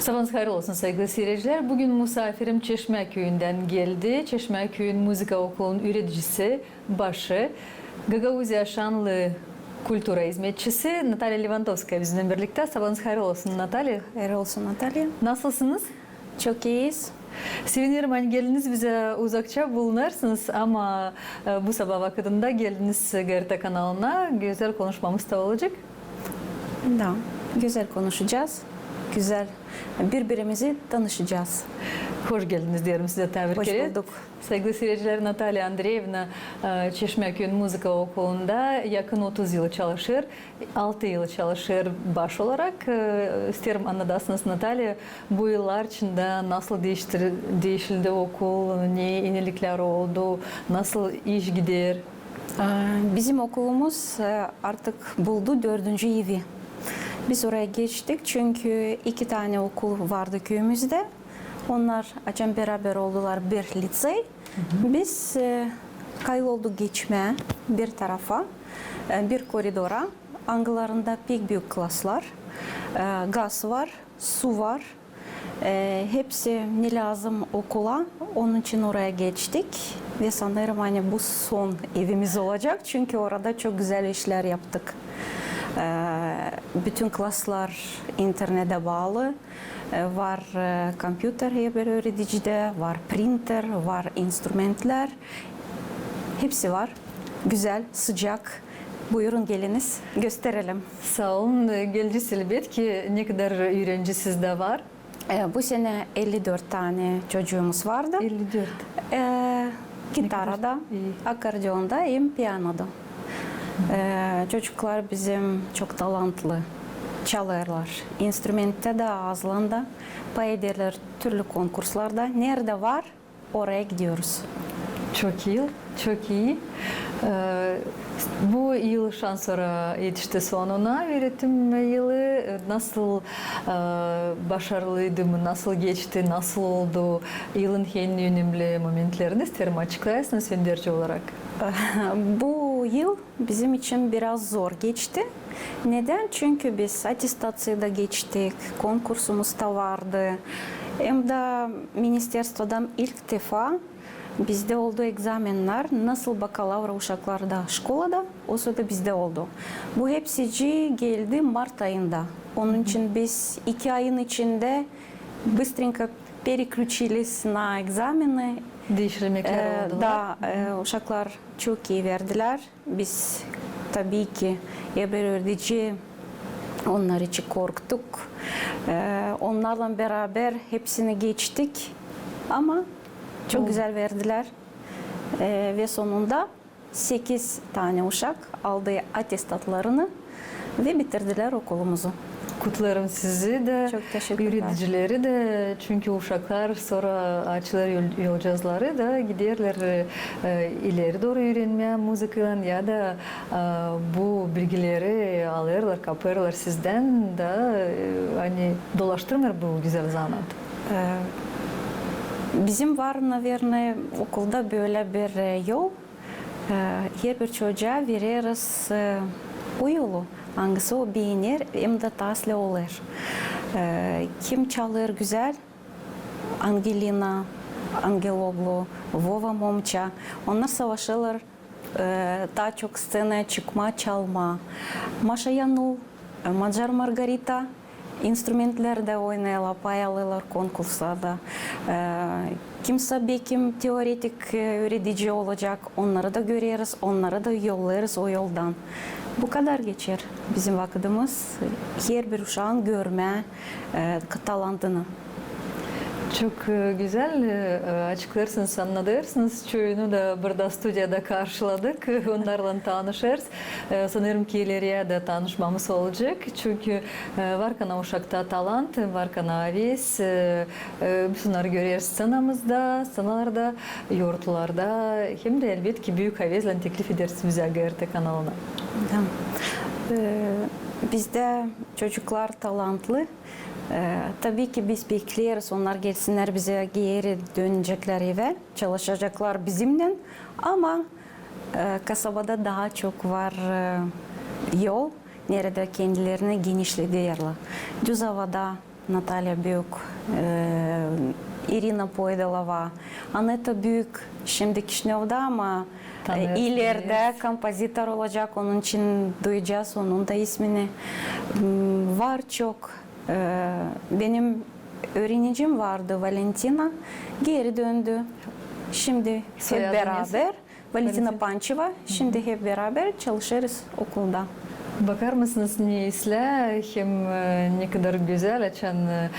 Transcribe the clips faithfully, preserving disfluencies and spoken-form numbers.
Sabaanız hayır olsun, saygılı siiredicilär. Büün musaafirim Çeşmä küüyündän geldi. Çeşmä küüyün muzıka okulunun üüredicisi, başı, Gagauziya şannlı kultura izmetçisi Natalya Levantovskaya bizimnän birliktä. Sabaanız hayır olsun, Natalya. Hayır olsun, Natalya. Nasılsınız? Çok iiyiz. Sevinerim, ani geldiniz bizä uzakça bulunêrsınız, ama, e, bu sabaa vakıdında geldiniz GRT kanalına. Gözäl konuşmamız da olacek. Da, gözäl konuşacez. Gözäl biri-birimizi tanışacez. Hoş geldiniz deerim sizä taa bir kerä. Hoş bulduk. Saygılı siiredicilär, Natalya Andreevna, e, Çeşmä küüyün muzıka okulunda yakın otuz yıl çalışêr. Altı yıl çalışêr baş olarak. E, isteerim annadasınız, Natalya, bu yıllar içindä nasıl diiştir-, diişildi okul, ne eniliklär oldu, nasıl iş gider? E, bizim okulumuz, e, artık buldu dördüncü evi. Biz oraya geçtik, çünkü iki tane okul vardı küüyümüzdä. Onnar açan beraber oldular bir lisey. Biz, e, kayıl olduk geçmää bir tarafa, e, bir koridora, angılarında pek büük klaslar, e, gaz var, su var, e, hepsi ne lääzım okula, onun için oraya geçtik. Ve sanêrım, ani bu son evimiz olacek, çünkü orada çok gözäl işlär yaptık. E, bütün klaslar internetä baalı. E, var, e, kompüter herbir üüredicide, var printer, var instrumentlär. Hepsi var. Gözäl, sıcak. Buyurun, geliniz, gösterelim. Saa olun, e, gelecez elbetki. Ne kadar üürenci sizdä var? E, bu senä elli dört tane çocuumuz vardı. Elli dört. E, gitarada, akordeonda hem piyanoda. E, çocuklar bizim çok talantlı, çalêrlar. İnstrumenttän dä azlan da pay ederlär türlü konkurslarda. Neredä var, oraya gidiyoruz. Çok ii, çok ii. E, bu yıl şans ora etişti sonuna, üüretim yılı. E, nasıl, e, başarılıydı mı, nasıl geçti, nasıl oldu? Yılın en önemli momentlerini isteerim açıklayasınız önderci olarak. Bu yıl bizim için biraz zor geçti. Neden? Çünkü biz atestaţiyayı da geçtik, konkursumuz da vardı. Hem dä ministerstvodan ilk defa bizdä oldu egzamennär, nasıl bakalavra uşaklarda şkolada, o sırada bizdä oldu. Bu hepsicii geldi mart ayında. Onun için biz iki ayın içindä bıstrınka переключились на экзамены. Diişirmeklär oldular. Da, e, uşaklar çok ii verdilär. Biz, tabii ki, herbir üüredicii onnar için korktuk. E, onnarlan beraber hepsini geçtik. Ama çok gözäl verdilär. E, ve sonunda sekiz tane uşak aldı atestatlarını ve bitirdilär okulumuzu. Kutlêêrım sizi dä, üüredicileri dä, çünkü uşaklar sora açılêr yol-, yolcazları da giderlär, e, ileri dooru üürenmää muzıkaylan ya da, e, bu bilgileri alêrlar, kapêrlar sizdän da, e, ani dolaştırmêêr bu gözäl zanaat. E, bizim var, наверное, okulda bölä bir, e, yol. E, herbir çocaa vereriz, e, o yolu, angısı o beener hem dä taslää olêr. E, kim çalêr gözäl, Angelina Angeloglu, Vova Momça, onnar savaşêrlar, e, taa çok sţenaya çıkmaa, çalmaa. Maşa Yanul, e, Macar Margarita, instrumentlerdä oynêêrlar, pay alêrlar konkurslarda. E, kimsä bekim teoretik, e, üüredici olacek, onnarı da göreriz, onnarı da yollêêrız o yoldan. Bu kadar geçer bizim vakıdımız, herbir uşaan görmää, e, talantını. Çok, e, gözäl, e, açıklêêrsınız, annadêrsınız. Çoyunu da burada studiyada karşıladık, onnarlan tanışêrız. E, sanêrım ki, ileriyä dä tanışmamız olacek. Çünkü, e, var kana uşakta talant, var kana aves, e, e, biz onnarı göreriz sţenamızda, sţenalarda, yortularda. Hem dä, elbetki, büük avezlän teklif ederiz bizä GRT kanalına. Da. E, bizdä çocuklar talantlı. E, tabii ki, biz bekleeriz, onnar gelsinnär bizä geeri, döneceklär evä, çalışaceklar bizimnän. Ama, e, kasabada taa çok var, e, yol, neredä kendilerini genişlederlär. Düz ovada Natalya Büük, e, İrina Poydalova, Aneta Büük, şimdi Kişinövda, ama, e, ileridä kompozitor olacek, onun için duyacez onun da ismini. M, var çok. E, benim üürenicim vardı, Valentina, geeri döndü. Şimdi hep beraber. Valentina Pançeva, şimdi hep beraber çalışêrız okulda. Bakar mısınız, ne islää hem, e, ne kadar gözäl, açan, e,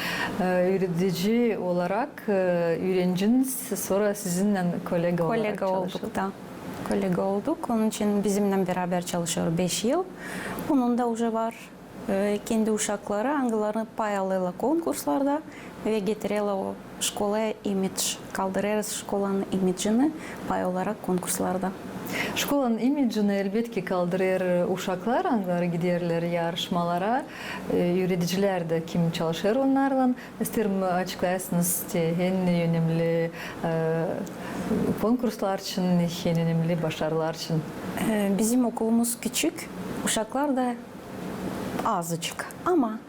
üüredici olarak, e, üüreniciniz sora sizinnän kolega olarak çalışêr. Kolega olduk da. Kolega olduk. Onun için bizimnän beraber çalışêr beş yıl. Onun da uje var e, kendi uşakları, angıları pay alêrlar konkurslarda ve getirerlär o şkolaya imidž, kaldırêrız şkolanın imidžini pay olarak konkurslarda. Şkolanın imidžini, elbetki, kaldırêr uşaklar, angıları giderlär yarışmalara, e, üüredicilär dä, kim çalışêr onnarlan. İsteerim, açıklayasınız te en önemli, e, konkurslar için, en önemli başarılar için. E, bizim okulumuz küçük, uşaklar da azıcık. Ama,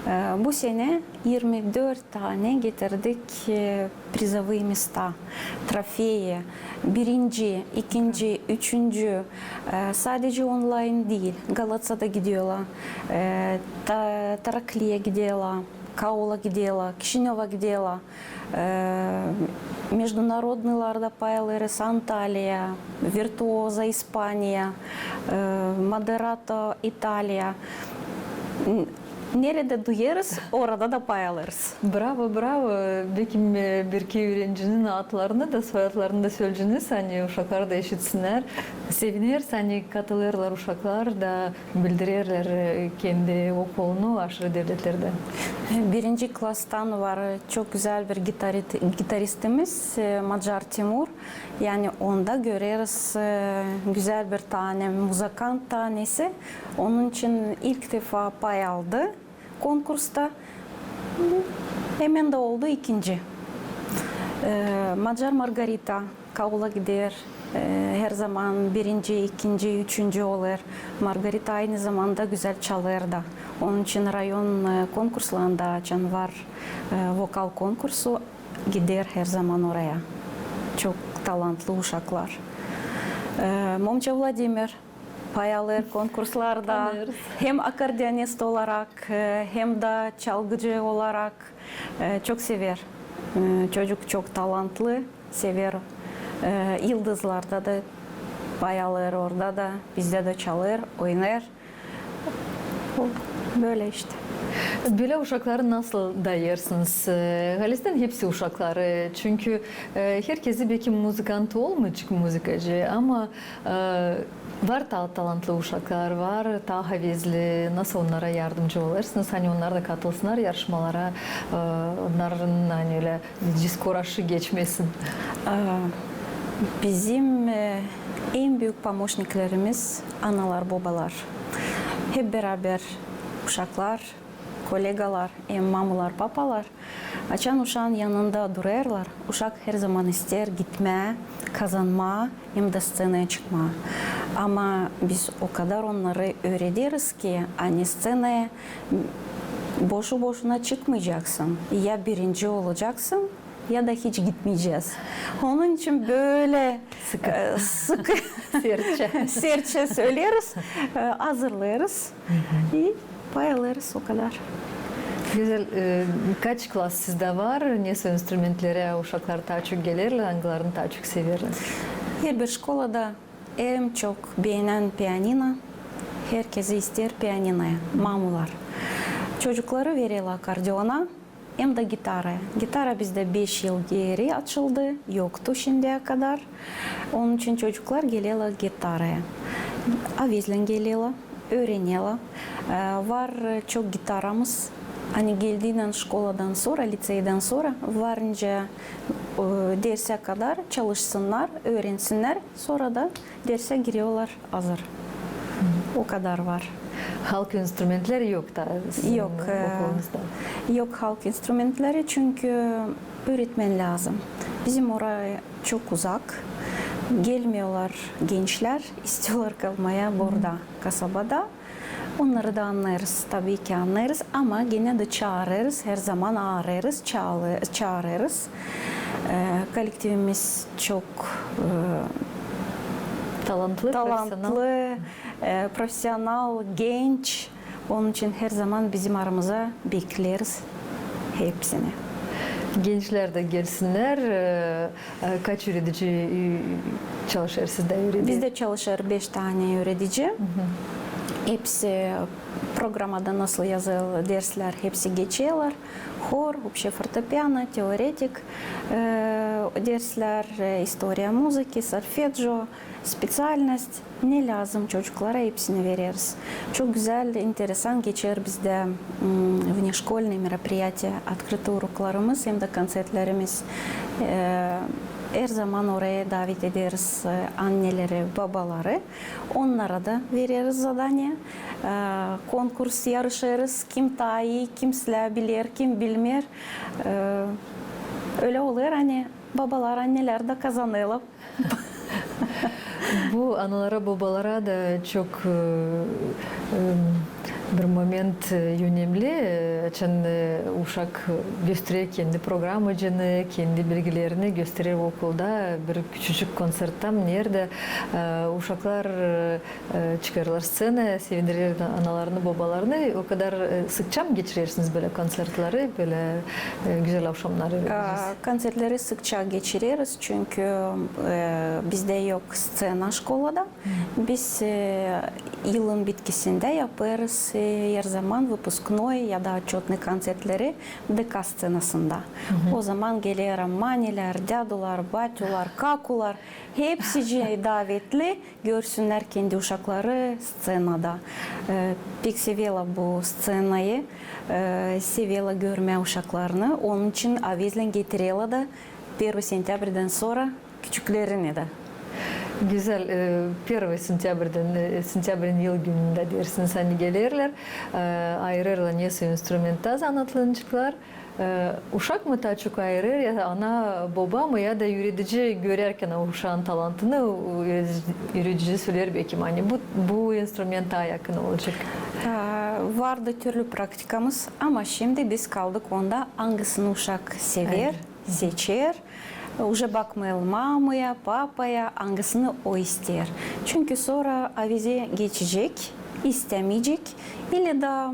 e, bu sene irmi dört tane getirdik, e, призовые места, trofeyi, birinci, ikinci, üçüncü, e, sadece onlayn diil, Galaţada giderlär, e, Ta-, Tarakliya giderlär, Kaula giderlär, Kişinöva giderlär. E, международныйlarda pay alêrız, Antaliya, Virtuoza, İspaniya, e, Moderato, İtaliya. N-, neredä duyêrız, orada da pay alêrız. Bravo, bravo. Bekim, e, bir-iki üürenicinin adlarını da, soyadlarını da söleyeceniz, ani uşaklar da işitsinnär. Sevineriz, ani katılêrlar uşaklar da bildirerlär, e, kendi okulunu aşırı devletlerdä. Birinci klastan var çok gözäl bir gitarit-, gitaristimiz, e, Macar Timur. Yani onda göreriz, e, gözäl bir tane muzıkant tanesi. Onun için ilk defa pay aldı konkursta. Hemen dä oldu ikinci. E, Macar Margarita Kaula gider, e, herzaman birinci, ikinci, üçüncü olêr. Margarita aynı zamanda gözäl çalêr da. Onun için rayon, e, konkurslarında, açan var, e, vokal konkursu, gider herzaman oraya. Çok talantlı uşaklar. E, Momça Vladimir pay alêr konkurslarda. Tanırız. Hem akordeonist olarak, e, hem dä çalgıcı olarak, e, çok sever. E, çocuk çok talantlı, sever. E, Yıldızlarda da pay alêr, orada da, bizdä dä çalêr, oynêêr. O, bölä işte. Bölä uşakları nasıl dayêrsınız? E, halizdän hepsi uşakları. Çünkü, e, herkezi bekim muzıkant olmayacek, muzıkacı, ama, e, var ta-, talantlı uşaklar, var taa havezli. Nasıl onnara yardımcı olêrsınız, ani onnar da katılsınnar yarışmalara, e, onnarın, ani ölä diskoraşı geçmesin? E, bizim, e, en büük pomoşniklerimiz analar, bobalar. Hep beraber uşaklar, kolegalar, hem mamular, papalar, açan uşaan yanında durêrlar, uşak herzaman isteer gitmää, kazanmaa hem dä sţenaya çıkmaa. Ama biz o kadar onnarı üürederiz ki, ani sţenaya boşu-boşuna çıkmayacaksın, ya birinci olacaksın, ya da hiç gitmeyecez. Onun için bölä sıkı, e, sıkı, sertçä, sertçä söleeriz, e, hazırlêêrız. I pay alêrız, o kadar. Gözäl. E, kaç klas sizdä var? Nesoy instrumentlerä uşaklar taa çok gelerlär, angılarını taa çok severlär? Herbir şkolada en çok beenän pianino, herkezi isteer pianinoya, mamular. Çocukları vererlär akordeona hem dä gitaraya. Gitara bizdä beş yıl geeri açıldı, yoktu şimdiyä kadar. Onun için çocuklar gelerlär gitaraya. Avezlän gelerlär, üürenerlär. E, var çok gitaramız, ani geldiynän şkoladan sora, liţeydän sora, var nicä, e, dersä kadar çalışsınnar, üürensinnär, sora da dersä girerlär hazır. O kadar var. Halk instrumentleri yok taa sizin okulunuzda? Yok, e, yok halk instrumentleri, çünkü üüretmän lääzım. Bizim oraya çok uzak. Gelmeerlär gençlär, isteerlär kalmaya burada, kasabada. Onnarı da annêêrız, tabii ki annêêrız, ama genä dä çaarêrız, herzaman aarêêrız, çaarêêrız. E, kolektivimiz çok, e, talantlı, e, profesional, genç. Onun için herzaman bizim aramıza bekleeriz hepsini. Gençlär dä gelsinnär. E, e, kaç üüredici, e, çalışêr sizdä üüredi? Bizdä çalışêr beş tanä üüredici. Hepsi programada nasıl yazılı derslär, hepsi geçerlär. Hor, opşe fortepiano, teoretik, e, derslär, e, istoriya muzıki, solfedjo, speţialnost, ne lääzım çocuklara, hepsini vereriz. Çok gözäl, interesan geçer bizdä, m, внешкольные мероприятия, открытый урoklarımız hem dä konţertlerimiz. E, herzaman oraya davet ederiz, e, anneleri, bobaları. Onnara da vereriz zadaniya. E, konkurs, yarışêrız, kim taa ii, kim islää biler, kim bilmeer. E, ölä olêr, ani bobalar, annelär dä kazanêrlar. Bu analara, bobalara da çok, e, e, bir moment, e, önemli, e, açan, e, uşak gösterer kendi programacıını, kendi bilgilerini gösterer okulda, bir küçücük konţertta, neredä, e, uşaklar, e, e, çıkêrlar sţenaya, sevindirerlär analarını, bobalarını. O kadar, e, sıkça mı geçirersiniz bölä konţertleri, bölä, e, gözäl avşamnarı? E, konţertleri sıkça geçireriz, çünkü, e, bizdä yok sţena şkolada. Biz, e, yılın bitkisindä yapêrız, e, herzaman выпускной ya da отчётный konţertleri D K sţenasında. O zaman geler manilär, dädular, batülar, kakular, hepsicii davetli. Görsünnär kendi uşakları sţenada. E, pek severlär bu sţenayı, e, severlär görmää uşaklarını. Onun için avezlän getirerlär dä первого сентябрьдän sora küçüklerini dä. Gözäl, e, первого сентябрьдän, e, sentäbrinin yıl günündä deersiniz, ani gelerlär, e, ayırêrlar nesä instrumentta zanaatlıcıklar. E, uşak mı taa çok ayırêr, ya ana, boba mı, ya da üüredici görärkän uşaan talantını, üüredici, üüredici söleer beki, ani bu, bu instrument taa yakın olacek. E, vardı türlü praktikamız, ama şindi biz kaldık onda, angısını uşak sever, seçer. Uje bakmêêrız mamaya, papaya, angısını o isteer. Çünkü sora aveze geçecek, istämeyecek, ili dä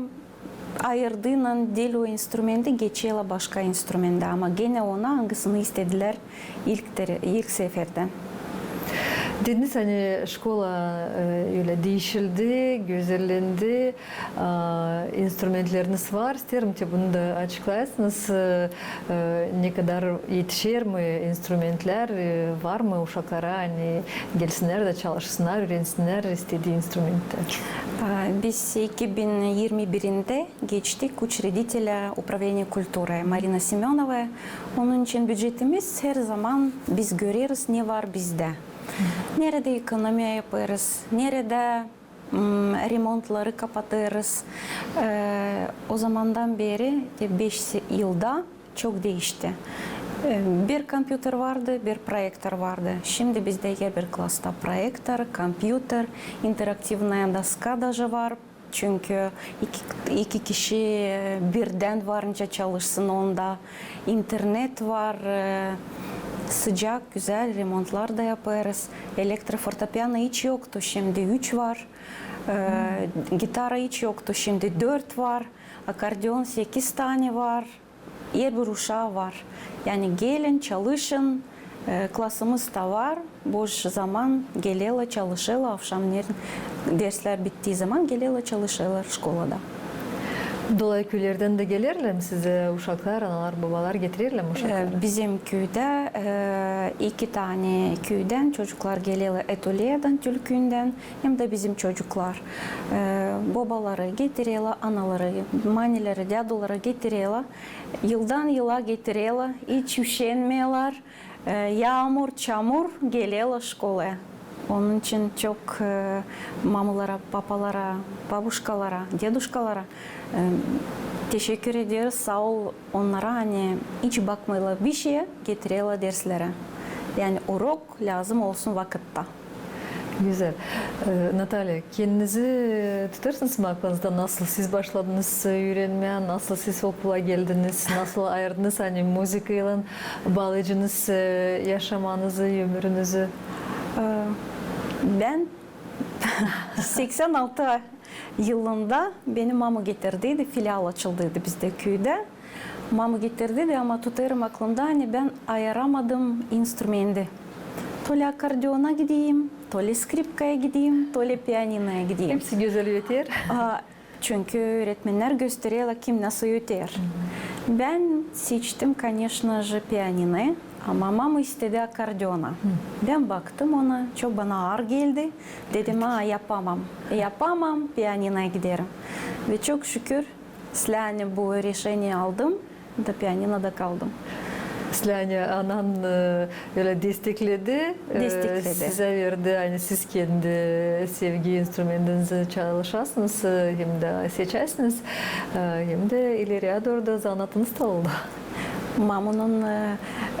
ayırdıynan diil o instrumenti, geçerlär başka instrumentä, ama genä ona, angısını istedilär ilk, ilk seferdän. Dediniz, ani şkola, e, ölä diişildi, gözellendi, a, instrumentleriniz var. İsteerim, te bunu da açıklayasınız, e, e, ne kadar etişer mi instrumentlär, e, var mı uşaklara, ani gelsinnär dä çalışsınnar, üürensinnär istedii instrumentti? A, biz iki bin yirmi birindä geçtik учредителя управления культуры Марина Семёнова. Onun için bücetimiz, herzaman biz göreriz, ne var bizdä. Neredä ekonomiya yapêrız, neredä, m, remontları kapatêrız. E, o zamandan beeri, te beş yılda çok diişti. E, bir kompyuter vardı, bir proyektor vardı. Şindi bizdä herbir klasta proyektor, kompyuter, interaktivnaya doska daje var. Çünkü iki, iki kişi, e, birdän var nicä çalışsın onda. İnternet var, e, sıcak, gözäl remontlar da yapêrız. Elektrofortepiano hiç yoktu, şindi üç var. E, gitara hiç yoktu, şindi dört var. Akordeon sekiz tanä var. Herbir uşaa var. Yani gelin, çalışın, e, klasımız da var, boş zaman gelerlär, çalışêrlar, avşamnerin derslär bittii zaman gelerlär, çalışêrlar şkolada. Dolayı küülerdän dä gelerlär mi sizä uşaklar, analar, bobalar getirerlär mi uşakları? E, bizim küüdä, e, iki tanä küüdän çocuklar gelerlär, Etoliyadan, Tülküündän, hem dä bizim çocuklar. E, bobaları getirerlär, anaları, manileri, däduları getirerlär. Yıldan yıla getirerlär, hiç üşenmeerlär. E, yaamur, çamur, gelerlär şkolaya. Onun için çok, e, mamalara, papalara, babuşkalara, deduşkalara, e, teşekkür ederiz. Saa ol onnara, ani hiç bakmêêrlar bişeyä, getirerlär derslerä. Yani urok lääzım olsun vakıtta. Gözäl. E, Natalya, kendinizi tutarsınız mı aklınızda, nasıl siz başladınız üürenmää, nasıl siz okula geldiniz, nasıl ayırdınız, ani, muzıkaylan baalayacınız, e, yaşamanızı, ömürünüzü? E, bän seksän altı yılında beni mamu getirdiydi, filial açıldıydı bizdä küüdä. Mamu getirdiydi, ama tutarım aklımda, ani bän ayıramadım instrumendi. То ли akkordeona gideyim, то ли skripkaya gideyim, то ли pianinoya gideyim. Hepsi gözäl öter. A, çünkü üüretmennär göstereler, kim nasıl öter. Bän seçtim, конечно же, pianinoyu, ama mamu istedi akkordeona. Bän baktım ona, çok bana aar geldi. Dedim, a, yapamam, yapamam, pianinoya giderim. Ve çok şükür, släni bu решение aldım da pianinoda kaldım. Släni anan, e, ölä destekledi, e, Destekledi. Sizä verdi, ani siz kendi sevgi instrumentinizi çalışasınız, e, hem dä seçäsiniz, e, hem dä ileriya dooru da zanaatınız da oldu. Mamunun, e,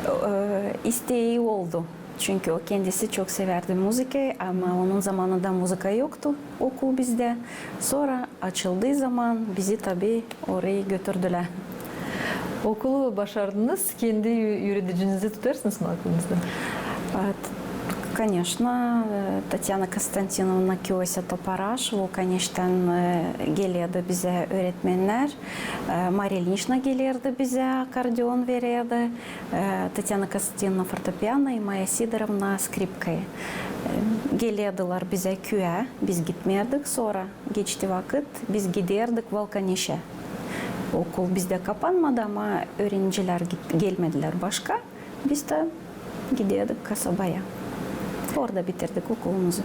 e, isteyi oldu. Çünkü o kendisi çok sevärdi muzıkayı, ama onun zamanında muzıka yoktu okul bizdä. Sora açıldıı zaman bizi, tabii, orayı götürdülär. Okulu başardınız, kendi ü-, üüredicinizi tutarsınız mı aklınızda? Evet, конечно, e, Tatyana Konstantinovna Kiosa Toparaş, vulkaneştän, e, gelerdi bizä üüretmennär. E, Mariya İliçna gelerdi bizä, akkordeon vererdi. E, Tatyana Konstantinovna fortepiano, i Maya Sidorovna skripkayı. E, gelerdiler bizä küüyä, biz gitmärdik, sora geçti vakıt, biz gidärdik Vulkaneşä. Okul bizdä kapanmadı, ama üürenicilär git-, gelmedilär başka. Biz dä gidärdik kasabaya. Orada bitirdik okulumuzu.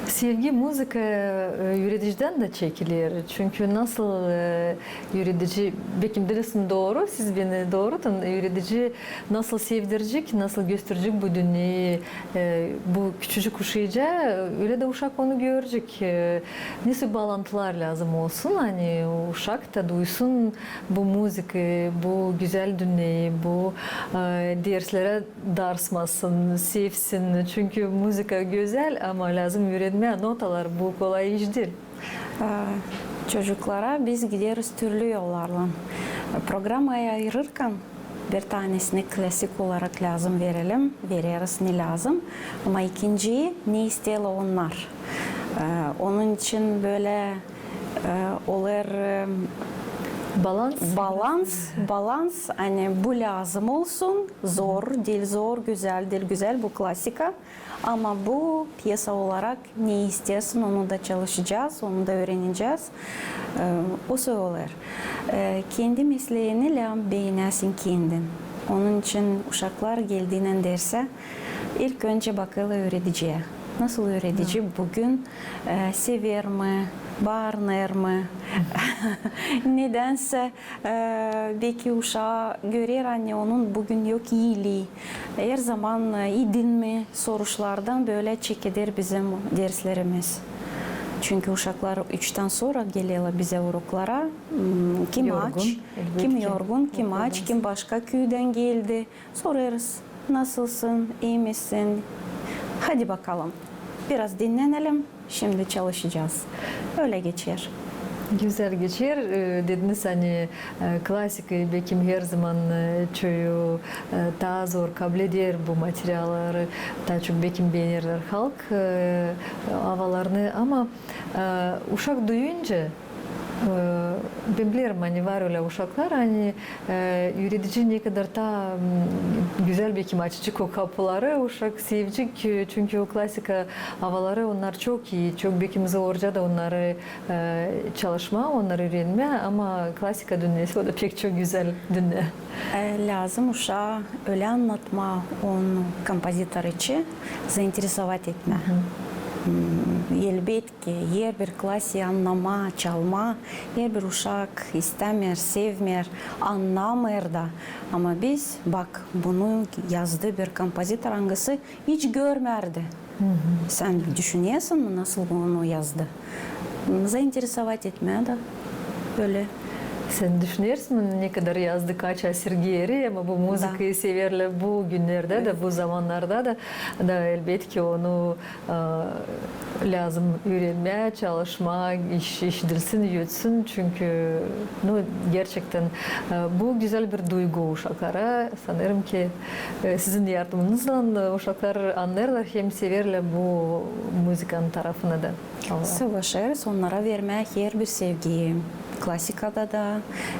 Sevgi muzıkaya, e, üüredicidän dä çekiler. Çünkü nasıl, e, üüredici, bekim deersin dooru, siz beni doorudun, üüredici nasıl sevdirecek, nasıl gösterecek bu dünneyi, e, bu küçücük uşaacığa, ölä dä uşak onu görecek. E, nasıl baalantılar lääzım olsun, ani uşak da duysun bu muzıkayı, bu gözäl dünneyi, bu, e, derslerä darsmasın, sevsin. Çünkü muzıka gözäl, ama lääzım üürenmää notalar, bu kolay iş diil. E, çocuklara biz gideriz türlü yollarlan. Programayı ayırırkan bir tanesini klasik olarak lääzım verelim, vereriz ne lääzım. Ama ikinciyi ne isteerlär onnar. E, onun için bölä, e, olêr, e, Balans. Balans, balans, ani bu lääzım olsun, zor, diil zor, gözäl, diil gözäl, bu klasika. Ama bu pyesa olarak ne isteersin, onu da çalışacez, onu da üürenecez. E, o soy olêr. E, kendi mesleeni lääzım beenäsin kendin. Onun için uşaklar geldiynän dersä, ilk öncä bakêrlar üürediciyä. Nasıl üüredici büün, e, sever mi, baarınêr mı? Nedänsä, e, beki uşaa görer, ani onun büün yok iilii. Herzaman, e, iidin mi soruşlardan bölä çekeder bizim derslerimiz. Çünkü uşaklar üçtän sora gelerlär bizä uroklara. M, kim aç, kim yorgun, kim aç, kim başka küüdän geldi. Sorêrız, nasılsın, ii misin? Hadi bakalım, biraz dinnänelim, şindi çalışacez. Ölä geçer. Gözäl geçer. E, dediniz, ani, e, klasika, bekim, herzaman, e, çoyu, e, taa zor kableder bu materialları, taa çok, bekim, beenerlär halk, e, avalarını, ama, e, uşak duyunca, e, bän bilerim, ani var ölä uşaklar, ani, e, üüredici ne kadar taa, m, gözäl, bekim, açacek o kapuları, uşak sevecek, e, çünkü o klasika avaları, onnar çok ii, çok, bekim, zorca da onnarı, e, çalışmaa, onnarı üürenmää, ama klasika dünnesi, o da pek çok gözäl dünnä. E, lääzım uşaa ölä annatmaa onu kompozitor için, заинтересовать etmää. M, elbetki, herbir klasik annamaa, çalmaa, herbir uşak istämeer, sevmeer, annamêêr da. Ama biz, bak, bunu yazdı bir kompozitor, angısı hiç görmärdi. Sän düşünersin mi, nasıl bunu yazdı? Заинтересовать etmää da bölä. Sän düşünersin mi, ne kadar yazdı kaç asır geeri, ama bu muzıkayı severlär bu günnerdä dä, bu zamannarda da. Da, elbetki, onu, e, lääzım üürenmää, çalışmaa, iş-, işidilsin, ötsün. Çünkü, nu, gerçektän, e, bu gözäl bir duygu uşaklara. Sanêrım ki, e, sizin yardımınızlan, e, uşaklar annêêrlar hem severlär bu muzıkanın tarafını da. Savaşêrız onnara vermää herbir sevgiyi. Klasikada da,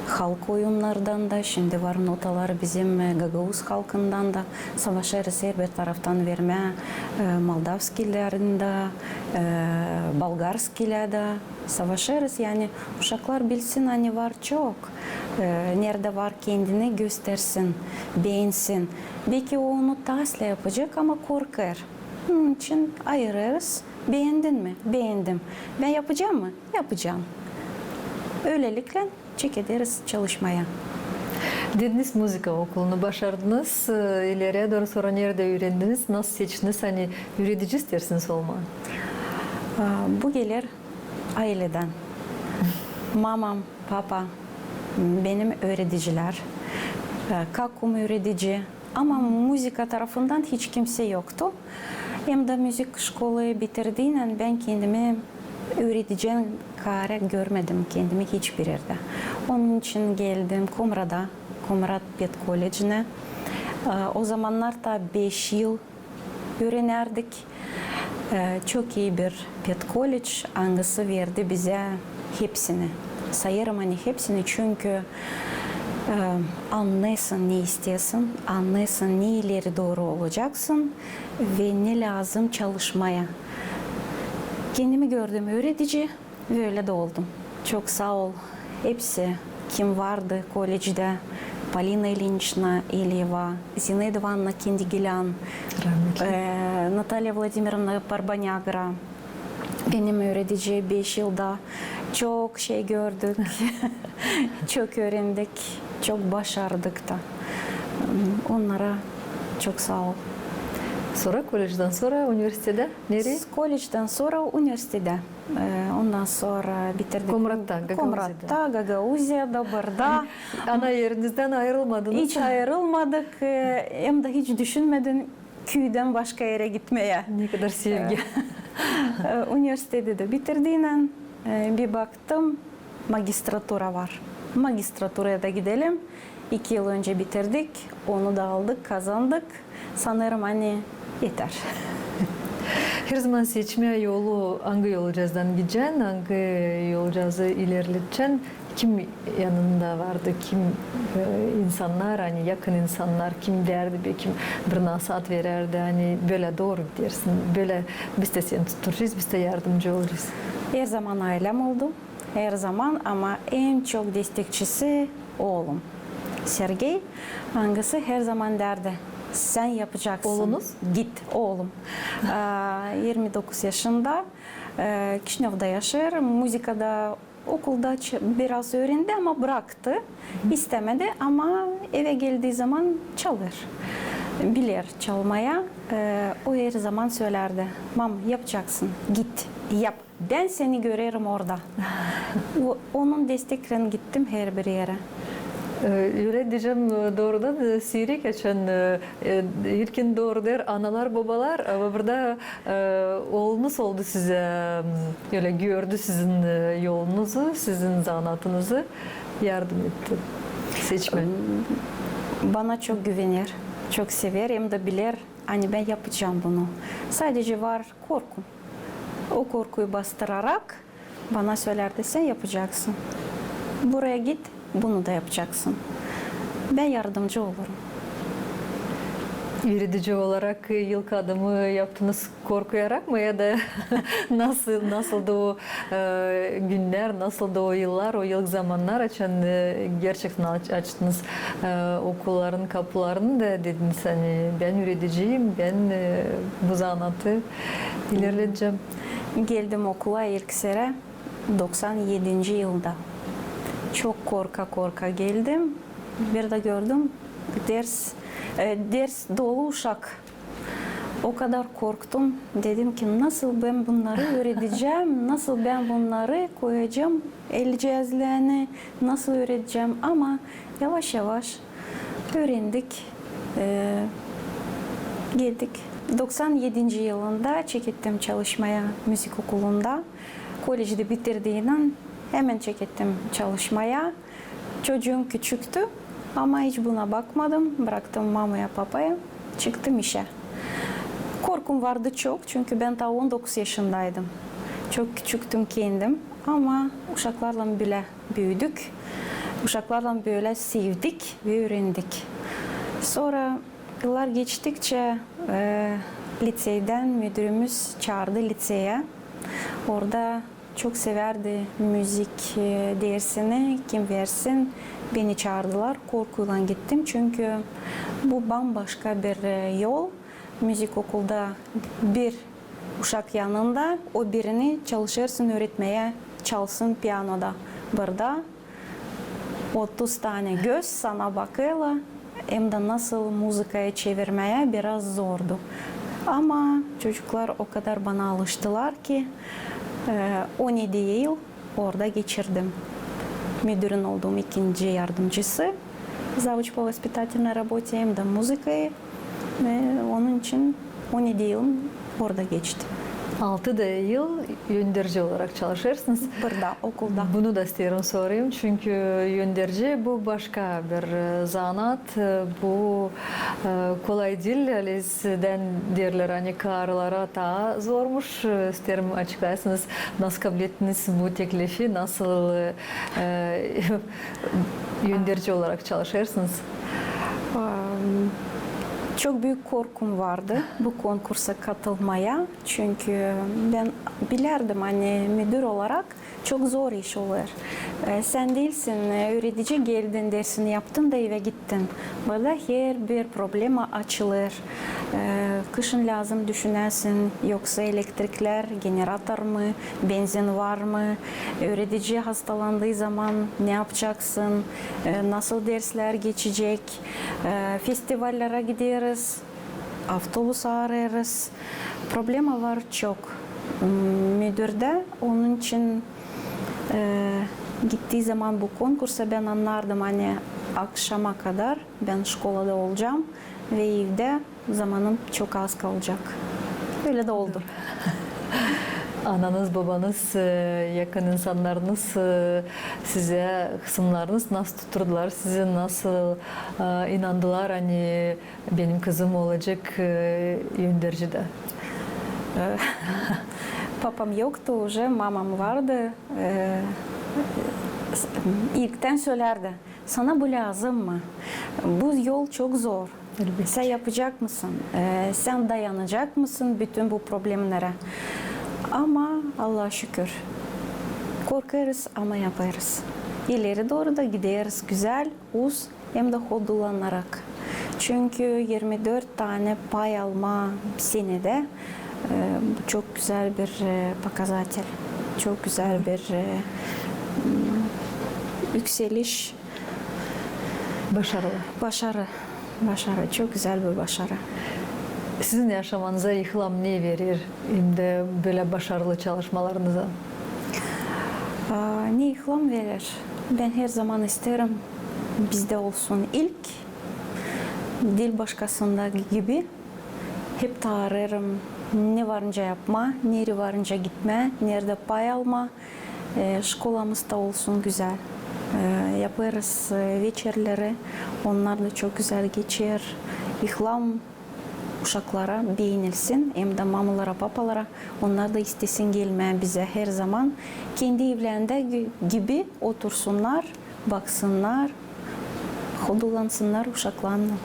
halk oyunnardan da, şindi var notalar bizim, e, gagauz halkından da. Savaşêrız herbir taraftan vermää, e, moldavskilerin dä, e, bolgarskilär dä. Savaşêrız, yani, uşaklar bilsin, ani var çok, e, neredä var, kendini göstersin, beensin. Belki o onu taa islää yapacek, ama korkêr. Onun için ayırêrız. Beendin mi? Beendim. Bän yapacam mı? Yapacam. Ölelikle çekederiz çalışmaya. Dediniz, muzıka okulunu başardınız. E, ileriyä dooru sora neredä üürendiniz? Nasıl seçtiniz, ani üüredici isteersiniz olmaa? A, bu geler ayledän. Mamam, papa benim üüredicilär. E, kakum üüredici. Ama muzıka tarafından hiç kimsä yoktu. Hem dä muzıka şkolayı bitirdiynän bän kendimi üüredecän kaarä görmedim kendimi hiçbir erdä. Onun için geldim Komrada, Komrat pedkolecinä. E, o zamannar taa beş yıl üürenärdik. E, çok ii bir pedkoledž, angısı verdi bizä hepsini. Sayêrım, ani hepsini, çünkü, e, annêêrsın, ne isteersin, annêêrsın, ne ileri dooru olacaksın ve ne lääzım çalışmaya. Kendimi gördüm üüredici, ve ölä dä oldum. Çok saa ol hepsi, kim vardı koledždä: Polina İliniçna Eliyeva, Zinaida İvanovna Kendigilän, e, Natalya Vladimirovna Parbanyagra. Benim üüredici beş yılda çok şey gördük, çok üürendik, çok başardık da. Onnara çok saa ol. Sora, koledždän sora universitetä nereyi? Koledždän sora universitetä. E, ondan sora bitirdik. Komratta, Gagauziyada. Komratta, Gagauziyada, burada. Ana erinizdän ayırılmadınız. Hiç ayırılmadık, e, hem dä hiç düşünmedim küüdän başka erä gitmeyä. Ne kadar sevgi. E, universiteti dä bitirdiynän, e, bir baktım, magistratura var. Magistraturaya da gidelim. İki yıl öncä bitirdik, onu da aldık, kazandık. Sanêrım, ani eter. Herzaman seçmää yolu, angı yolcazdan gidecän, angı yolcazı ilerledecän, kim yanında vardı, kim, e, insannar, ani yakın insannar, kim deerdi, bekim bir nasaat verärdi, ani bölä dooru gidersin, bölä biz dä seni tutturacez, biz dä yardımcı olacez. Herzaman aylem oldu. Herzaman, ama en çok destekçisi oolum Sergey, angısı herzaman deerdi: sän yapacaksın. Oolunuz? Git, oolum. A, irmi dokuz yaşında, e, Kişinövda yaşêêr, muzıkada okulda biraz üürendi, ama braktı, istämedi, ama evä geldiyi zaman çalêr, biler çalmaya. E, o herzaman sölärdi: mam, yapacaksın, git, yap. Bän seni görerim orada. O, onun desteklän gittim herbir erä. E, ölä deyecäm, e, doorudan, e, siirek açan, e, e, ilkin dooru deer analar, bobalar, ama burada, e, oolunuz oldu sizä, m, ölä gördü sizin, e, yolunuzu, sizin zanaatınızı, yardım etti seçmää. Bana çok güvener, çok sever, hem dä biler, ani bän yapacam bunu. Sadece var korku. O korkuyu bastırarak bana sölärdi: sän yapacaksın. Buraya git, bunu da yapacaksın. Bän yardımcı olurum. Üüredici olarak ilk adımı yaptınız korkuyarak mı ya da nasıl, nasıldı o, e, günnär, nasıldı o yıllar, o ilk zamannar, açan, e, gerçektän aç-, açtınız, e, okulların kapularını da dediniz, ani bän üürediciyim, bän, e, bu zanaatı ilerledecäm. Geldim okula ilk serä doksan edinci yılda. Çok korka-korka geldim. Bir dä gördüm, ders, e, ders dolu uşak. o kadar korktum. Dedim ki, nasıl bän bunnarı üüredecäm, nasıl bän bunnarı koyacam el cihazlarını, nasıl üüredecäm? Ama yavaş-yavaş üürendik, e, geldik. Doksan edinci yılında çekettim çalışmaya müzik okulunda. Kolleci bitirdiynän hemen çekettim çalışmaya. Çocuum küçüktü, ama hiç buna bakmadım. Braktım mamaya, papaya, çıktım işä. Korkum vardı çok, çünkü bän taa on dokuz yaşındaydım. Çok küçüktüm kendim, ama uşaklarlan bölä büüdük. Uşaklarlan bölä sevdik ve üürendik. Sora yıllar geçtikçä, e, liţeydän müdürümüz çaardı liţeya. Orada çok sevärdi müzik, e, dersini kim versin. Beni çaardılar, korkuylan gittim, çünkü bu bambaşka bir, e, yol. Müzik okulda bir uşak yanında, o birini çalışêrsın üüretmää, çalsın piyanoda. Burada otuz tanä göz sana bakêrlar, hem dä nasıl muzıkaya çevirmää biraz zordu. Ama çocuklar o kadar bana alıştılar ki, e, on edi yıl orada geçirdim. Müdürün oldum ikinci yardımcısı, завуч по воспитательной работе, hem dä muzıkayı. Ve onun için on edi yılım orada geçti. Altı da yıl önderci olarak çalışêrsınız. Burada, okulda. Bunu da isteerim sorayım, çünkü önderci bu başka bir, e, zanaat, e, bu, e, kolay diil, ölezdän deerlär, ani karılara taa zormuş. E, isteerim açıklayasınız, nasıl kabul ettiniz bu teklifi, nasıl, e, önderci olarak çalışêrsınız? Am, çok büük korkum vardı bu konkursa katılmaya. Çünkü bän bilärdim, ani müdür olarak çok zor iş olêr. E, sän diilsin, e, üüredici, geldin, dersini yaptın da evä gittin. Burada herbir problema açılêr. E, kışın lääzım düşünäsin, yoksa elektriklär, generator mu, benzin var mı, üüredici hastalandıı zaman ne yapacaksın, e, nasıl derslär geçecek, e, festivallera gideriz, avtobus aarêêrız. Problema var çok, m, müdürdä. Onun için, e, gittiim zaman bu konkursa, bän annardım, ani akşama kadar bän şkolada olacam ve evdä zamanım çok az kalacak. Ölä dä oldu. Ananız, bobanız, e, yakın insannarınız, e, sizä, hısımnarınız nasıl tutturdular sizi, nasıl, e, inandılar, ani benim kızım olacek, e, önderci dä? E, papam yoktu, uje mamam vardı. E, s-, ilktän sölärdi: sana bu lääzım mı? Bu yol çok zor. Sän yapacak mısın? E, sän dayanacak mısın bütün bu problemnerä? Ama Allaha şükür, korkêrız, ama yapêrız. İleri dooru da gideriz gözäl, uz hem dä hodullanarak. Çünkü irmi dört tanä pay alma senedä, e, bu çok gözäl bir, e, показатель, çok gözäl bir, e, m, ükseliş. Başarı. Başarı. Başarı. Çok gözäl bir başarı. Sizin yaşamanıza ilham ne verer, hem dä bölä başarılı çalışmalarınıza? Aa, ne ilham verer? Bän herzaman isteerim, bizdä olsun ilk, diil başkasında gibi. Hep taarêêrım, ne var nicä yapmaa, nereyi var nicä gitmää, neredä pay almaa. E, şkolamız da olsun gözäl. E, yapêrız, e, veçerleri, onnar da çok gözäl geçer. İlham uşaklara beenilsin, hem dä mamalara, papalara, onnar da istesin gelmää bizä herzaman. Kendi evlerindä gi-, gibi otursunnar, baksınnar, hodullansınnar uşaklarlan.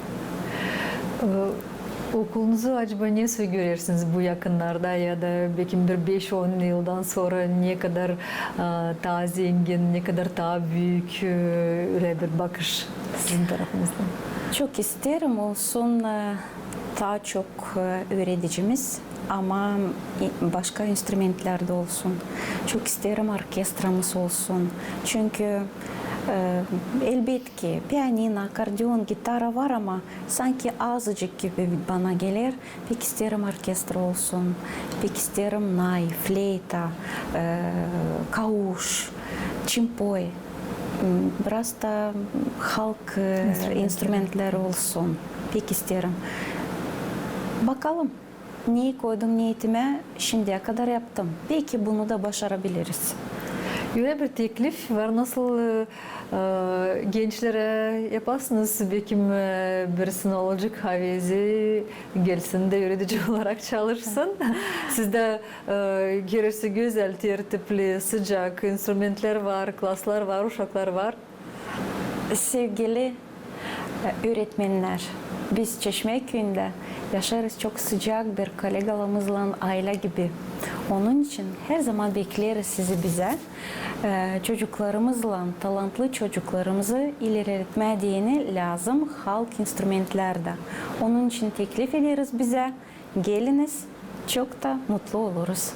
E, okulunuzu acaba nesoy görersiniz bu yakınnarda ya da bekim bir beş-on yıldan sora, ne kadar, e, taa zengin, ne kadar taa büük, e, ölä bir bakış sizin tarafınızdan? Çok isteerim olsun, e, taa çok, e, üüredicimiz, ama i-, başka instrumentlerdä olsun. Çok isteerim orkestramız olsun. Çünkü E, elbetki, pianino, akordeon, gitara var, ama sanki azıcık gibi bana geler. Pek isteerim orkestra olsun, pek isteerim nay, fleyta, e, kauş, çimpoy, m, biraz da halk, e, instrumentleri olsun. Pek isteerim. Bakalım. Neyi koydum neetimä, şindiyä kadar yaptım. Beki bunu da başarabiliriz. Ölä bir teklif var, nasıl, e, e, gençlerä yapasınız, beki, e, birisini olacek havezi gelsin dä üüredici olarak çalışsın. Sizdä, e, herisi gözäl, tertipli, sıcak, instrumentlär var, klaslar var, uşaklar var. Sevgili, e, üüretmennär, biz Çeşmä küüyündä yaşêêrız çok sıcak bir kolegalarımızlan, aylä gibi. Onun için herzaman bekleriz sizi bizä. E, çocuklarımızlan, talantlı çocuklarımızı ilerletmää deyni lääzım halk instrumentlerdä. Onun için teklif ederiz bizä. Geliniz, çok da mutlu oluruz.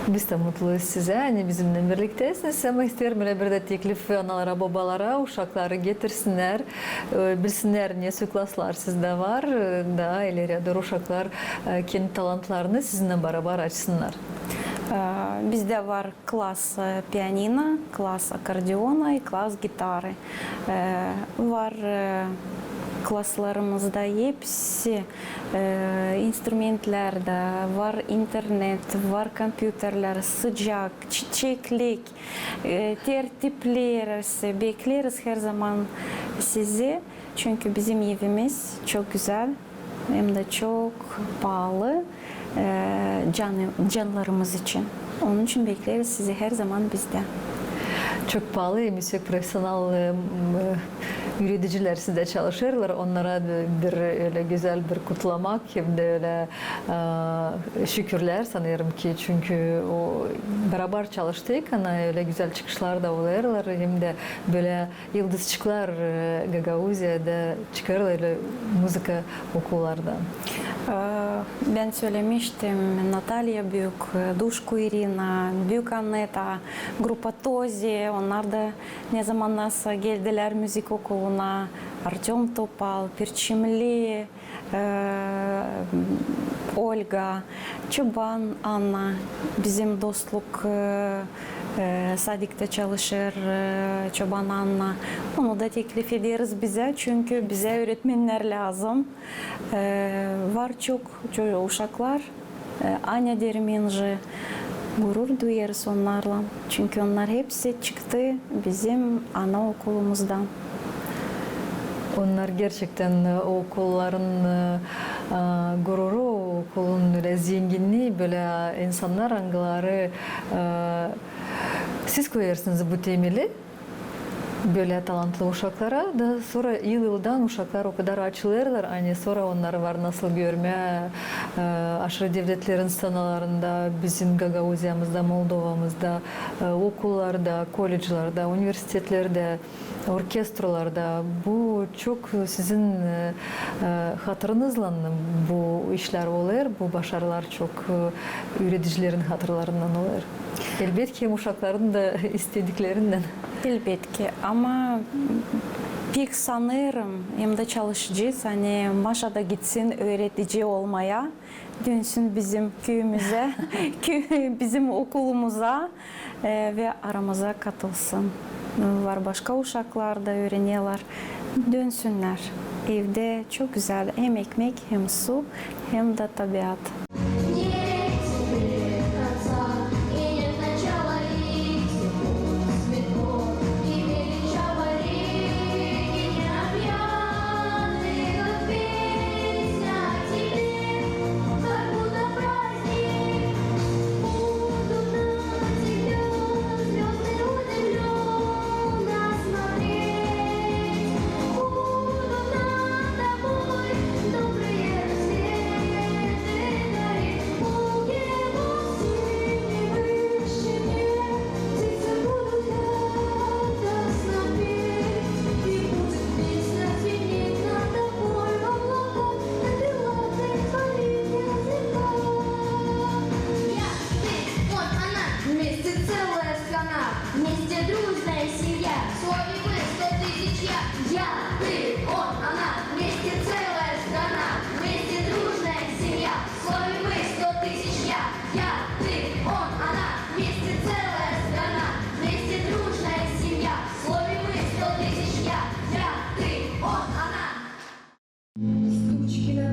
Biz dä mutluyuz sizä, ani bizimnän birliktäsiniz. Ama isteerim ölä bir dä teklif analara, bobalara, uşakları getirsinnär, e, bilsinnär, nesoy klaslar sizdä var, e, da ileriyä dooru uşaklar, e, kendi talantlarını sizinnän barabar açsınnar. E, bizdä var klas, e, pianino, klas akordeona i klas gitarı. E, var, e, klaslarımızda hepsi, e, instrumentlerdä, var internet, var kompüterlär, sıcak, çiçeklik, e, tertipli herisi. Bekleriz herzaman sizi, çünkü bizim evimiz çok gözäl. Hem dä çok paalı, e, canı-, canlarımız için. Onun için bekleriz sizi herzaman bizdä. Çok paalı, hem ise profesional, e, m, e, üüredicilär sizdä çalışêrlar. Onnara bir, bir ölä gözäl bir kutlamak, hem dä ölä, e, şükürlär sanêrım ki, çünkü o barabar çalıştık, ana ölä gözäl çıkışlar da olêrlar, hem dä bölä yıldızçıklar, e, Gagauziyada çıkêrlar ölä muzıka okullarda. E, bän sölemiştim, Natalya Büük, e, Duşku İrina, Büük Anneta, grupa Tozi, onnar da ne zamannarsa geldilär muzıka okuluna, Artöm Topal, Pirçimli, e, Olga, Çoban Anna, bizim Dostluk, e, e, sadiktä çalışêr, e, Çoban Anna. Onu da teklif ederiz bizä, çünkü bizä üüretmennär lääzım. E, var çok, ço-, uşaklar, e, Anya Derminci, gurur duyêrız onnarlan. Çünkü onnar hepsi çıktı bizim anaokulumuzdan. Onnar gerçektän, e, okulların, e, e, gururu, okulun ölä zenginni, bölä insannar, angıları, e, siz koyêrsınız bu temeli. Bölä talantlı uşaklara da sora yıl-yıldan uşaklar o kadar açılêrlar, ani sora onnarı var nasıl görmää, e, aşırı devletlerin stranalarında, bizim Gagauziyamızda, Moldovamızda, e, okullarda, kolleclerdä, universitetlerdä, orkestralarda. Bu çok sizin, e, e, hatırınızlan bu işlär olêr, bu başarılar çok, e, üüredicilerin hatırlarından olêr. Elbetki, hem uşakların da istediklerinden. Elbetki, ama pek sanêrım, hem dä çalışacez, ani Maşa da gitsin üüredici olmaya, dönsün bizim küüyümüzä, kü-, bizim okulumuza, e, ve aramıza katılsın. Var başka uşaklar da üürenerlär. Dönsünnär. Evdä çok gözäl hem ekmek, hem su, hem dä tabiat.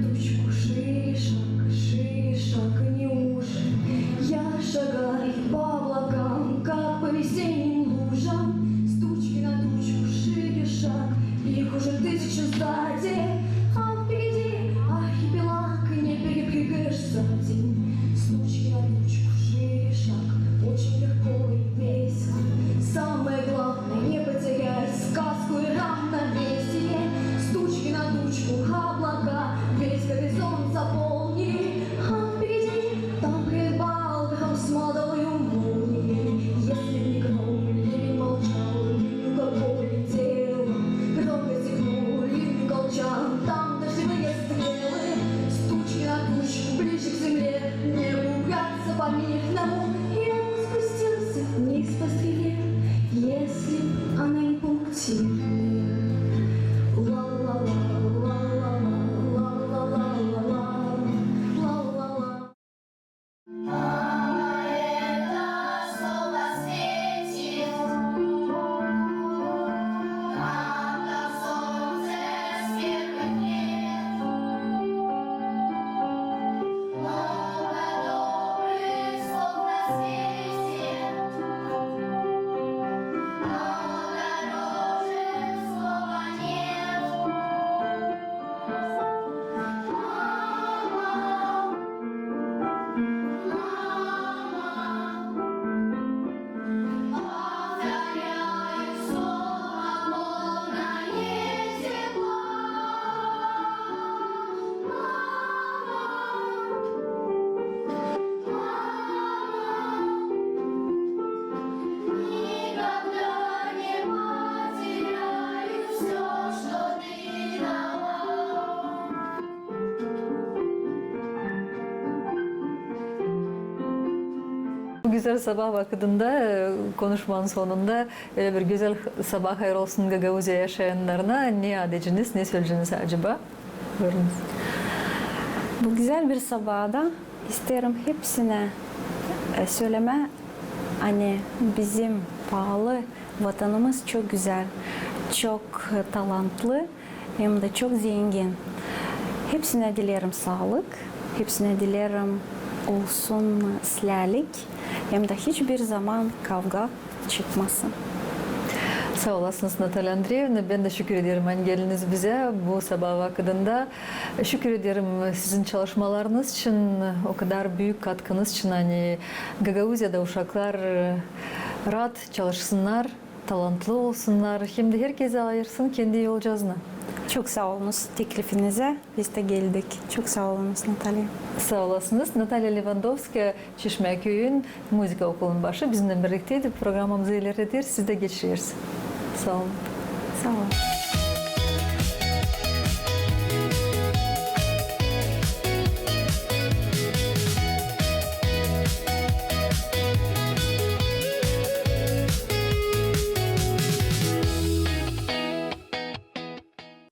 Тучку шире шаг, шире шаг, неужели я шагаю по облакам, как по весенним лужам? С тучки на тучку шире шаг, их уже тысячу сзади, а впереди архипелаг, не перепрыгаешь за день. С тучки на тучку шире шаг, очень легко и весело. Самое главное, не потеряй сказку и равновесие. С тучки на тучку облака весь горизонт заполнили, а впереди там пред Балгаром с молодою молнией. Если б не гром, ливень молчал, ливню какое дело. Громко стихнул ливню колчан, там дождевые стрелы. С тучки на тучку ближе к земле, небу братца по-мирному. И он спустился вниз по стреле, если б она не пунктирная. Ла-ла-ла, ла-ла-ла, ла-ла-ла, ла-ла-ла. Мама, это солнце светит, мама, солнце сверкнет. Много добрых слов на свете, но дороже слова нет. Мама, мама, повторяю слово, полное тепла. Мама, мама, никогда не потеряю всё, что ты дала. Bu gözäl sabaa vakıdında, e, konuşmanın sonunda ölä bir gözäl sabaa hayır olsun Gagauziya yaşayannarına. Ne adeyceniz, ne söleyeceniz acaba? Buyurunuz. Bu gözäl bir sabaada isteerim hepsinä, e, sölemää, ani bizim paalı Vatanımız çok gözäl, çok, e, talantlı hem dä çok zengin. Hepsinä dileerim saalık, hepsinä dileerim olsun isläälik hem dä hiçbir zaman kavga çıkmasın. Saa olasınız, Natalya Andreevna. Bän dä şükür ederim, ani geldiniz bizä bu sabaa vakıdında. Şükür ederim sizin çalışmalarınız için, o kadar büük katkınız için, ani Gagauziyada uşaklar, e, raat çalışsınnar, talantlı olsunnar, hem dä herkezi ayırsın kendi yolcazına. Çok saa olunuz teklifinizä. Biz dä geldik. Çok saa olunuz, Natalya. Saa olasınız. Natalya Levandovskaya, Çeşmäküüyün muzıka okulunun başı, bizimnän birlikteydi. Programamızı ilerleder, siz dä geçirersiniz. Saa olun. Saa olun.